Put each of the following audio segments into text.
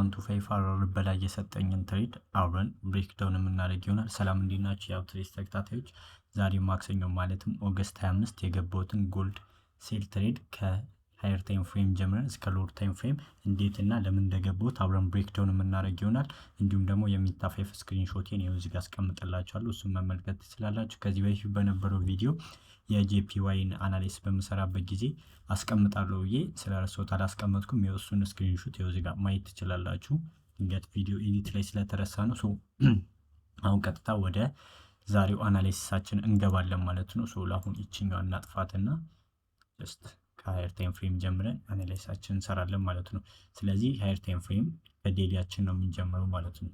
ከ1.25 RR በላይ የሰጠኝን trade አብረን breakdown የምናደርግ ይሆናል። ሰላም፣ እንዴት ናችሁ? የአብ ትሬድ ተከታታዮች፣ ዛሬ ማክሰኞ ማለትም August 25 የገባሁትን gold sell trade ከ higher time frame ጀምረን እስከ lower time frame እንዴት እና ለምን እንደገባሁት አብረን breakdown የምናደርግ ይሆናል። እንዲሁም ደግሞ የ MetaFive screenshot ኤን ይኸው እዚህ ጋር አስቀምጥላችኋለሁ፣ እሱን መመልከት ትችላላችሁ። ከዚህ በፊት በነበረው ቪዲዮ የ JPY ን analysis በምሰራበት ጊዜ አስቀምጣለሁ ብዬ ስለረሳሁት አላስቀመጥኩም። የእሱን screenshot ይኸው እዚህ ጋር ማየት ትችላላችሁ። ድንገት ቪዲዮ edit ላይ ስለተረሳ ነው። So አሁን ቀጥታ ወደ ዛሬው analysis ኣችን እንገባለን ማለት ነው። So ለአሁን ይችኛዋን እናጥፋትና just ከ higher time frame ጀምረን analysis ኣችን እንሰራለን ማለት ነው። ስለዚህ higher time frame ከ daily ያችን ነው የምንጀምረው ማለት ነው።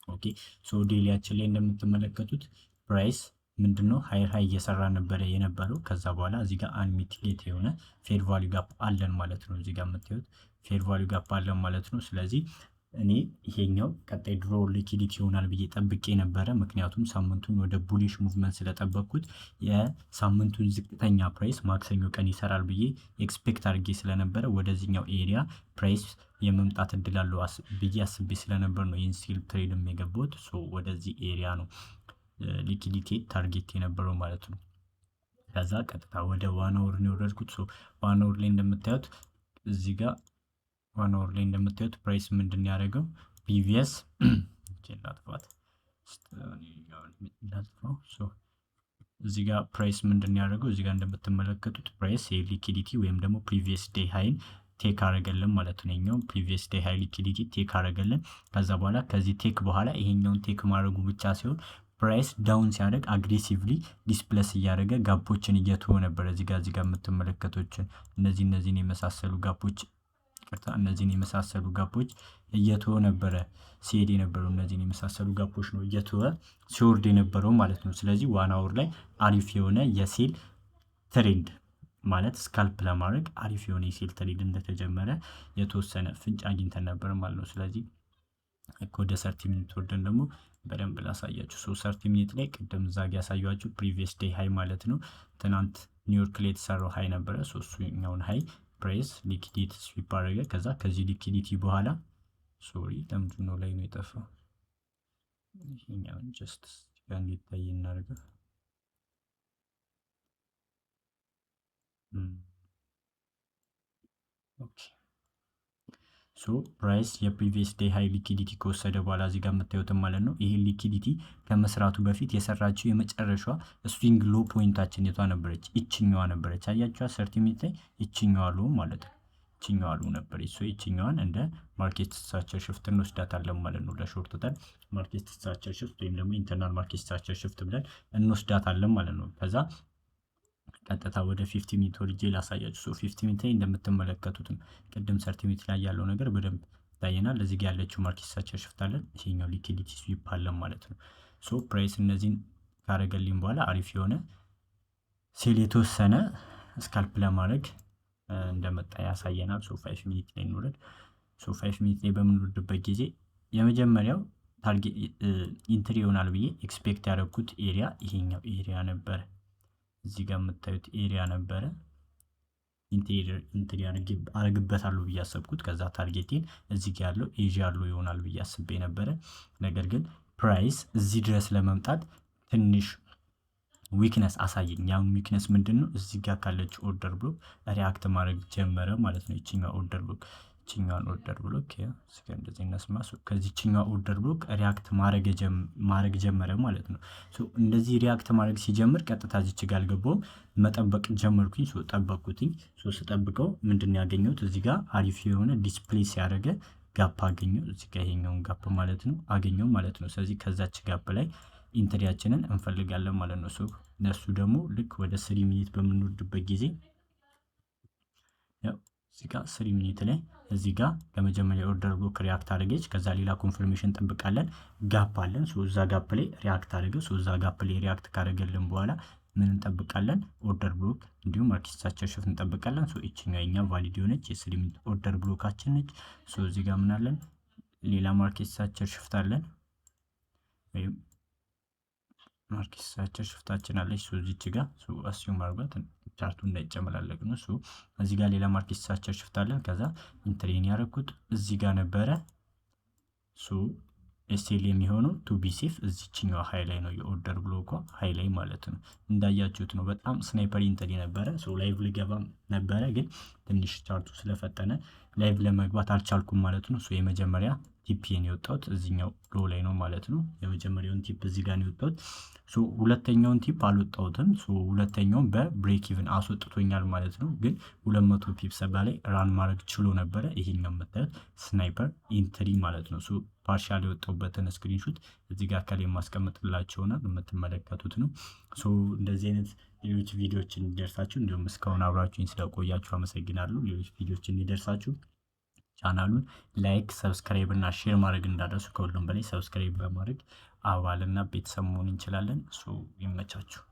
Okay, so daily ያችን ላይ እንደምትመለከቱት price ምንድነው higher high እየሰራ ነበረ የነበረው። ከዛ በኋላ እዚህ ጋር unmitigated የሆነ fair value gap አለን ማለት ነው። እዚህ ጋር የምታዩት fair value gap አለን ማለት ነው። ስለዚህ እኔ ይሄኛው ቀጣይ draw liquidity ይሆናል ብዬ ጠብቄ ነበረ። ምክንያቱም ሳምንቱን ወደ bullish movement ስለጠበቅኩት የሳምንቱን ዝቅተኛ price ማክሰኞ ቀን ይሰራል ብዬ expect አድርጌ ስለነበረ ወደዚህኛው area price የመምጣት እድል አለው ብዬ አስቤ ስለነበር ነው ይህን sell trade ም የገባሁት። So ወደዚህ area ነው liquidity target የነበረው ማለት ነው። ከዛ ቀጥታ ወደ 1 hour ነው የወረድኩት። So 1 hour ላይ እንደምታዩት፣ እዚህ ጋር 1 hour ላይ እንደምታዩት price ምንድን ያደረገው previous ላጥፋት፣ ላጥፋው። እዚህ ጋር price ምንድን ያደረገው? እዚህ ጋር እንደምትመለከቱት price የ liquidity ወይም ደግሞ previous day high ን take አረገልን ማለት ነው። ይሄኛው previous day high liquidity take አረገልን። ከዛ በኋላ ከዚህ take በኋላ ይሄኛውን take ማድረጉ ብቻ ሲሆን price down ሲያደርግ aggressively displace እያደረገ gap ኦችን እየተወ ነበር። እዚህ ጋር የምትመለከቶችን እነዚህን የመሳሰሉ gap ኦች፣ ይቅርታ፣ እነዚህን የመሳሰሉ gap ኦች እየተወ ነበረ ሲሄድ የነበረው። እነዚህን የመሳሰሉ gap ኦች ነው እየተወ ሲወርድ የነበረው ማለት ነው። ስለዚህ 1 hour ላይ አሪፍ የሆነ የ sell trend ማለት scalp ለማድረግ አሪፍ የሆነ የ sell trend እንደተጀመረ የተወሰነ ፍንጭ አግኝተን ነበር ማለት ነው። ስለዚህ ወደ 30 minute ወርደን ደግሞ በደንብ ላሳያችሁ። So 30 minute ላይ ቅድም እዛ ጋ ያሳያችሁ previous day high ማለት ነው። ትናንት ኒውዮርክ ላይ የተሰራው high ነበረ። So እሱኛውን high price liquidity sweep አደረገ። ከዛ ከዚህ liquidity በኋላ፣ sorry፣ ለምንድን ነው ላይ ነው የጠፋው? ይሄኛውን just ጋር እንዲታይ እናድርገው። Okay, so price የ previous day high liquidity ከወሰደ በኋላ እዚህ ጋር የምታዩትን ማለት ነው። ይሄ liquidity ከመስራቱ በፊት የሰራችው የመጨረሻዋ swing low point ኣችን የቷ ነበረች? ይችኛዋ ነበረች። አያችኋ፣ 30 minute ላይ ይችኛዋ low ማለት ነው። ይችኛዋ low ነበረች። So ይችኛዋን እንደ market structure shift እንወስዳታለን ማለት ነው። ለ short term market structure shift ወይም ደግሞ internal market structure shift ብለን እንወስዳታለን ማለት ነው። ከዛ ቀጥታ ወደ 15 minute ወርጄ ላሳያችሁ። So 15 minute ላይ እንደምትመለከቱት ነው። ቅድም 30 minute ላይ ያለው ነገር በደንብ ይታየናል። እዚህ ጋር ያለችው market structure shift አለን። ይሄኛው liquidity sweep አለን ማለት ነው። So price እነዚህን ካረገልኝ በኋላ አሪፍ የሆነ sell የተወሰነ scalp ለማድረግ እንደመጣ ያሳየናል። So 5 minute ላይ እንውረድ። So 5 minute ላይ በምንወርድበት ጊዜ የመጀመሪያው target entry ይሆናል ብዬ expect ያደረግኩት area ይሄኛው area ነበረ። እዚህ ጋር የምታዩት area ነበረ entry አረግበታለሁ ብዬ አሰብኩት። ከዛ target ኤን እዚህ ጋር ያለው ኤዥያ ያለው ይሆናል ብዬ አስቤ ነበረ። ነገር ግን price እዚህ ድረስ ለመምጣት ትንሽ weakness አሳየኝ። ያም weakness ምንድን ነው? እዚህ ጋር ካለች order block react ማድረግ ጀመረ ማለት ነው። ይችኛዋ order block፣ ይችኛዋን order block እስከ እንደዚህ እናስማ። ከዚህችኛዋ order block react ማድረግ ጀመረ ማለት ነው። እንደዚህ react ማድረግ ሲጀምር ቀጥታ እዚች ጋር አልገባሁም፣ መጠበቅ ጀመርኩኝ። So ጠበቅኩትኝ። So ስጠብቀው ምንድን ነው ያገኘሁት? እዚህ ጋር አሪፍ የሆነ displace ያደረገ gap አገኘው። እዚህ ጋር ይሄኛውን gap ማለት ነው አገኘው ማለት ነው። ስለዚህ ከዛች gap ላይ entry ያችንን እንፈልጋለን ማለት ነው። So እነሱ ደግሞ ልክ ወደ 3 minute በምንወርድበት ጊዜ ያው እዚህ ጋር 3 minute ላይ እዚህ ጋር ለመጀመሪያ order block react አድርገች። ከዛ ሌላ confirmation እንጠብቃለን። Gap አለን። So እዛ gap ላይ react አድርገ፣ so እዛ gap ላይ react ካደረገልን በኋላ ምን እንጠብቃለን? Order block እንዲሁም market structure shift እንጠብቃለን። So ይችኛው የኛ valid የሆነች የ 3 minute order block ኣችን ነች። So እዚህ ጋር ምን አለን? ሌላ market structure shift አለን ወይም Market structure shift ኣችን አለች። So እዚች ጋር assume አድርጓት፣ chart ኡ እንዳይጨመላለቅ ነው። So እዚህ ጋር ሌላ market structure shift አለን። ከዛ entry ን ያደረኩት እዚህ ጋር ነበረ። So SL የሚሆነው to be safe እዚችኛዋ high ላይ ነው፣ የ order block ኳ high ላይ ማለት ነው። እንዳያችሁት ነው፣ በጣም sniper entry ነበረ። So live ልገባም ነበረ፣ ግን ትንሽ chart ኡ ስለፈጠነ live ለመግባት አልቻልኩም ማለት ነው። So የመጀመሪያ TP ን የወጣሁት እዚኛው low ላይ ነው ማለት ነው። የመጀመሪያውን TP እዚህ ጋር ነው የወጣሁት። So ሁለተኛውን TP አልወጣሁትም። So ሁለተኛውን በ break even አስወጥቶኛል ማለት ነው። ግን 200 pips በላይ run ማድረግ ችሎ ነበረ። ይሄኛው የምታዩት sniper entry ማለት ነው። So partial የወጣሁበትን screenshot እዚህ ጋር ከላይ የማስቀምጥላችሁ ይሆናል፣ የምትመለከቱት ነው። So እንደዚህ አይነት ሌሎች ቪዲዮዎች እንዲደርሳችሁ፣ እንዲሁም እስካሁን አብራችሁኝ ስለቆያችሁ አመሰግናለሁ። ሌሎች ቪዲዮዎች እንዲደርሳችሁ ቻናሉን like፣ subscribe እና share ማድረግ እንዳትረሱ። ከሁሉም በላይ subscribe በማድረግ አባልና ቤተሰብ መሆን እንችላለን። So ይመቻችሁ።